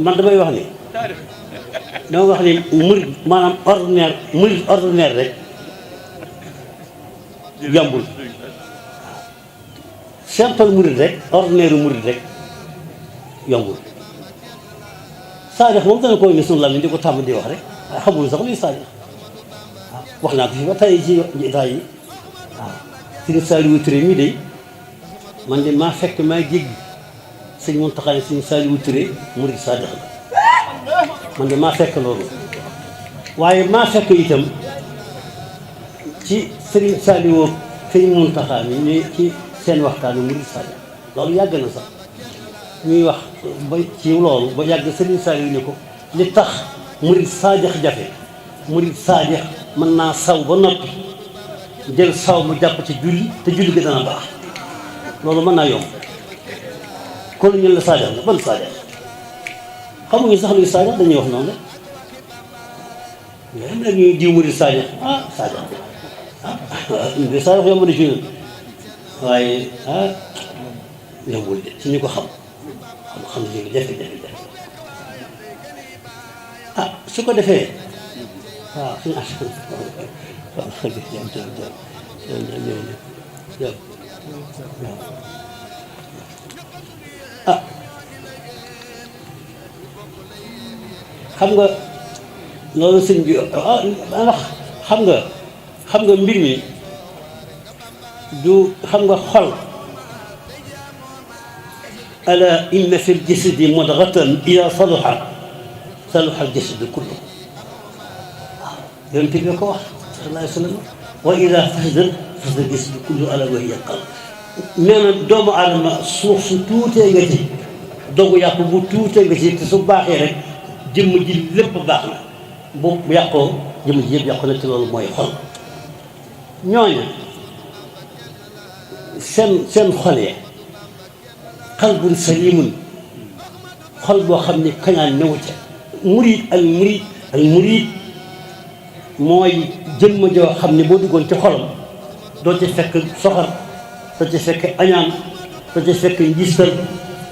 man damay wax ni murid maanaam ordinaire rek yombul simple murid rek ordinaire murid rek yombul saadix moom dana koy ni sunu lam di ko tàmm di wax rek waaye xamul sax luy saadix wax naa ko fi ba tey ci état yi waaw Sëriñ Saliou Touré mii de man de maa fekk maa jéggi sëñ Mountakha ne Sëriñ Saliou Touré murid saadix la man de maa fekk loolu waaye maa fekk itam ci Sëriñ Saliou sëñ Mountakha mi ñuy ci seen waxtaanu murid saadix loolu yàgg na sax ñuy wax ba ci loolu ba yàgg Sëriñ Saliou ne ko li tax murid saadix jafe murid saadix mën naa saw ba noppi jël saw mu jàpp ci julli te julli gi dana baax loolu mën naa yomb kon ñu la saadix la ban saadix xamuñu sax luy saadix dañuy wax noonu rek mais ñuy diw murid saadix saadix de saadix yomb na ci ñun waaye yombul de ci ñu ko xam léegi jafe-jafe su ko defee waaw suñu xam nga loolu sëñ bi ndax xam nga mbir mi du xam nga xol ala inna fi ljasadi mudghatan ida saluha saluha aljasadu kullu waaw yonent bi ko wax sallallahu alayhi wa sallam wa ida fasada fasada aljasadu kullu ala wa hiya qalb nee na doomu aadama suuf su tuutee nga ci dogu yàpp bu tuutee nga ci te su baaxee rek jëmm ji lépp baax na bu yàqoo jëmm ji yëpp yàqu na te loolu mooy xol ñooñu seen xol ya qalbun salimun xol boo xam ne kañaan newu ca al murid mooy jëmm joo xam ne boo duggoon ci xolam doo ci fekk soxor doo ci fekk añaan doo ci fekk ngistal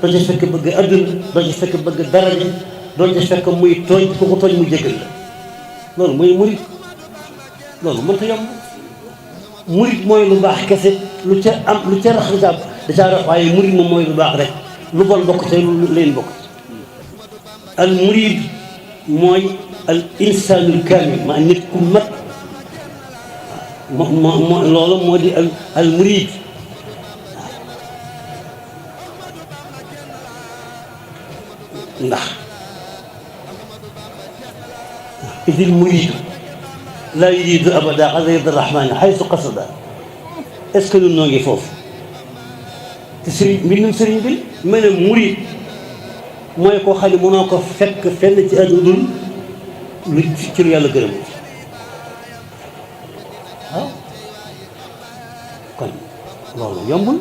doo ci fekk bëgg adduna doo ci fekk bëgg daraja doo ci fekk muy tooñ ku ko tooñ mu jégal la loolu mooy murid loolu mënta yomb murid mooy lu baax kese lu ca rax da caa rax waaye murid moom mooy lu baax rek lu bon bokk te lu leen bokk al murid mooy al insaanul kaamil maa nit ku mat loolu moo di al murid ndax idil muridu laa yuridu abada ghayra rahmani haysu qasada est-ce que ñun noo ngi foofu te sëriñ mbindum sëriñ bi mel ne murid mooy koo xam ne mënoo ko fekk fenn ci àdduna dul lu ci lu yàlla gërëm waaw kon loolu yombul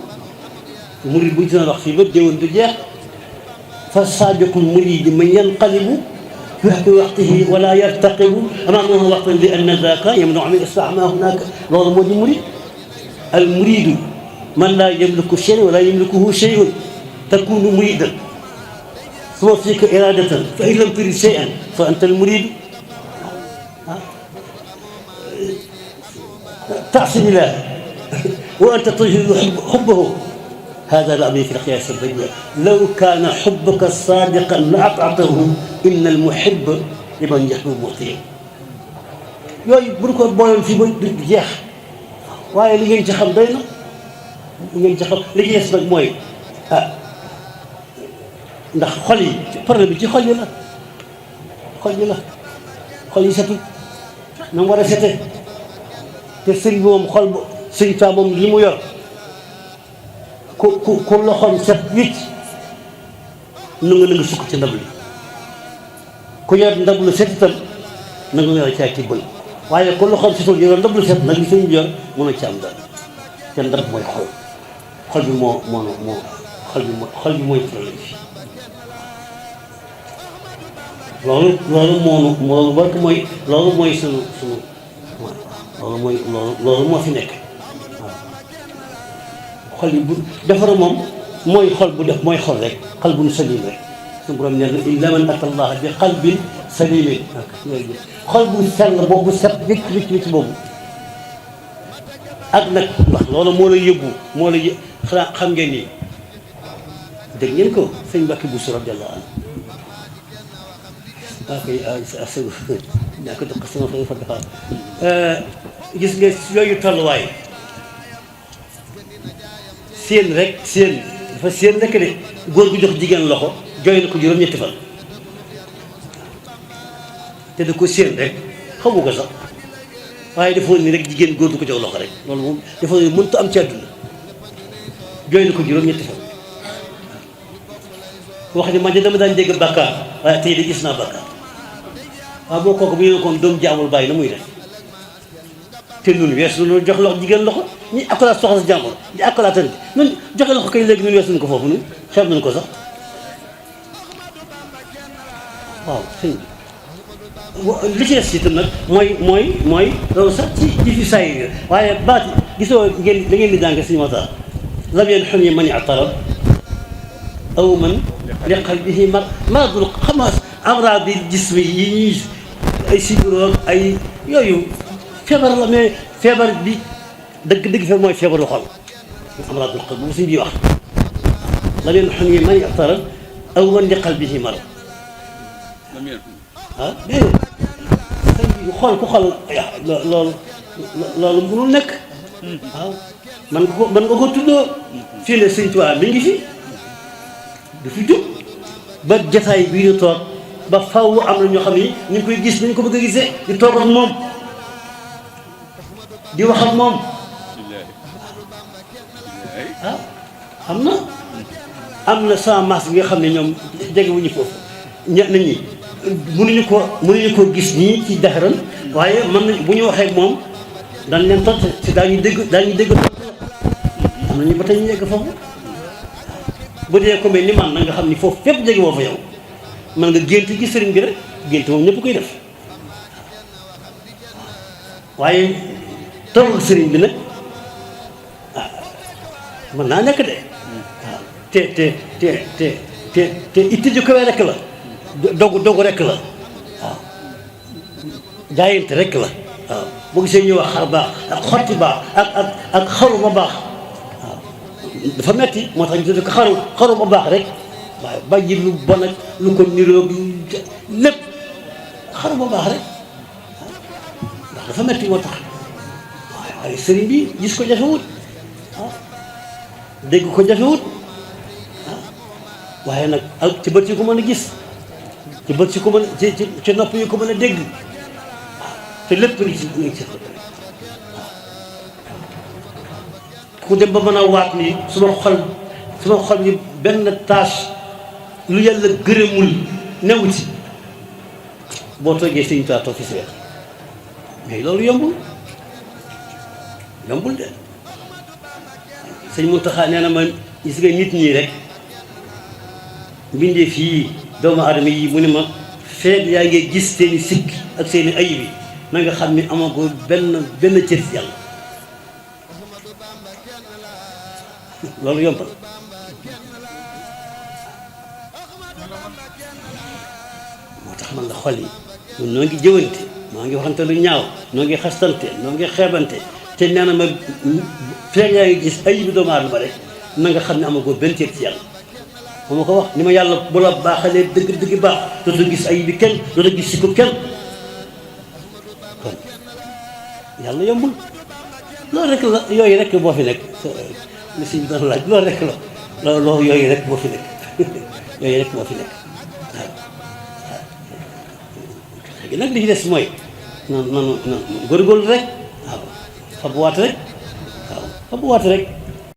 murid bu ñu doon wax fii ba déwén du jeex fa saabiqul muridi man yanqalibu fi waqtihi wala yartaqibu amaamahu waqtan li anna daaka yamnau min islaahi ma hunaaka loolu moo di murid al muridu man laa yamliku shay'an wala yamlikuhu shay'un takunu muridan suma fiika iradatan fa in lam turid shay'an fa anta al muridu تعصي الله وأنت تجد حبه هذا لا أبي في القياس البديع لو كان حبك صادقا لأطعته إن المحب لمن يحب مطيع yooyu bu ñu ko booyoon fii ba du jeex waaye li ngeen ci xam doy na li ngeen ci xam li ci des nag mooy ndax xol yi problème bi ci xol yi la xol yi setul na mu war a sete te sëriñ bi moom xol bu sëriñ Tuubaa moom li mu yor ku loxoom set wicc na nga sukk ci ndab li ku yor ndab lu set itam na nga yor caa ci bël waaye ku loxoom setul yor ndab lu set nag li sëriñ bi yor mën a ci am dara te ndab mooy xol bi xol bi mooy problème bi loolu mooy sunu loolu moo fi nekk waaw xol yi bu defar moom mooy xol bu def mooy xol rek xol bu nu salim rek suñu borom nee na illa man ata allah bi qalbin salimin xol bu sell boobu set wicc wicc wicc boobu ak nag ndax loolu moo lay yóbbu moo lay xanaa xam ngeen ni dégg ngeen ko sëñ Mbàkke Buso radiyallahu anhu ñaa ko dëkk sama fa dafa gis nga yooyu tolluwaay seen rek seen dafa seen rek de góor gu jox jigéen loxo jooy na ko juróom-ñetti fan te da ko seen rek xamu ko sax waaye defoon ni rek jigéen góor du ko jox loxo rek loolu moom defoon ni mënut am ci àdduna jooy na ko juróom-ñetti fan wax ni man de dama daan dégg bàkkaar waaye tey de gis naa bàkkaar waaw boo kooku bu ñu ne koon doom jaamul bàyyi na muy def te ñun weesu nañu jox loxo jigéen loxo ñi akolaat soxla si jàmbur di akolaatante ñun joxe loxo kay léegi ñun weesu nañu ko foofu ñun xeeb nañu ko sax waaw sëñ li ci des itam nag mooy loolu sax ci fi saa yi waaye baat gisoo ngeen da ngeen di jàng suñu waxtaan lam yeen xun yi man i'tarab aw man li qalbihi maradul xamaas amraadi jismi yi ñuy ay sibiroog ay yooyu feebar la mais feebar bi dëgg-dëgg feebar mooy feebaru xol amraadul qalb bu suñ bii wax lam yeen xun yi man i'tarab aw man li qalbihi marad ah déedéet xool ku xool loolu mënul nekk waaw man nga ko tuddoo fii ne Sëñ Tuubaa mi ngi fi du fi jóg ba jataay bii ñu toog ba faw am na ñoo xam ni ñu ngi koy gis ni ñu ko bëgg a gisee di toog ak moom di wax ak moom ah am na sama maas bi nga xam ne ñoom jegewuñu foofu ñett nit ñi mënuñu ko gis nii ci daxaran waaye mën nañ bu ñu waxee ak moom dañ leen tont si daañu dégg am nañu ba tey ñu yegg foofu bu dee ko mel ni man na nga xam ni foofu fépp jege woo fa yow man nga gént gi sëriñ bi rek gént moom ñëpp koy def waaye toog ak sëriñ bi nag mën naa nekk de waaw te itti ju kawee rek la dogu rek la waaw jaayante rek la waaw boo gisee ñuy wax xar baax ak xotti baax ak xaru ma baax waaw dafa metti moo tax ñu tudd ko xaru ma baax rek waaye bàyyi lu bon ak lu ko niroog lépp xaru ma baax rek ndax dafa metti moo tax waaye sëriñ bi gis ko jafewut waaw dégg ko jafewut waaw waaye nag ak ci bët yi ko mën a gis ci bët si ko mën a ci nopp yi ko mën a dégg waaw te lépp ngi ci waaw ku dem ba mën a waat ni suma xol yi benn tâche lu yàlla gërëmul newu ci boo toogee Sëñ Tuubaa toog fi si wet mais loolu yombul de Sëñ Muntaxa nee na ma gis nga nit ñi rek mbindee fii doomu aadama yi mu ne ma feet yaa ngi gis seeni sikk ak seeni ayib yi na nga xam ni amagoo benn cër si yàlla loolu yombal moo tax man la xol yi ñun noo ngi jëwante noo ngi waxante lu ñaaw noo ngi xastante noo ngi xeebante te nee na ma feet yaa ngi gis ayib doomu aadama rek na nga xam ne amagoo benn cër si yàlla moo ma ko wax ni ma yàlla bu la baaxalee dëgg baax dootoo gis ayib bi kenn dootoo gis si ko kenn kon yàlla yombul loolu rek la yooyu rek moo fi nekk li si bi doon laaj loolu rek la loolu yooyu rek moo fi nekk yooyu rek moo fi nekk waaw léegi nag li ci des mooy noonu góorgóorlu rek waaw fabuwaat rek waaw fabuwaat rek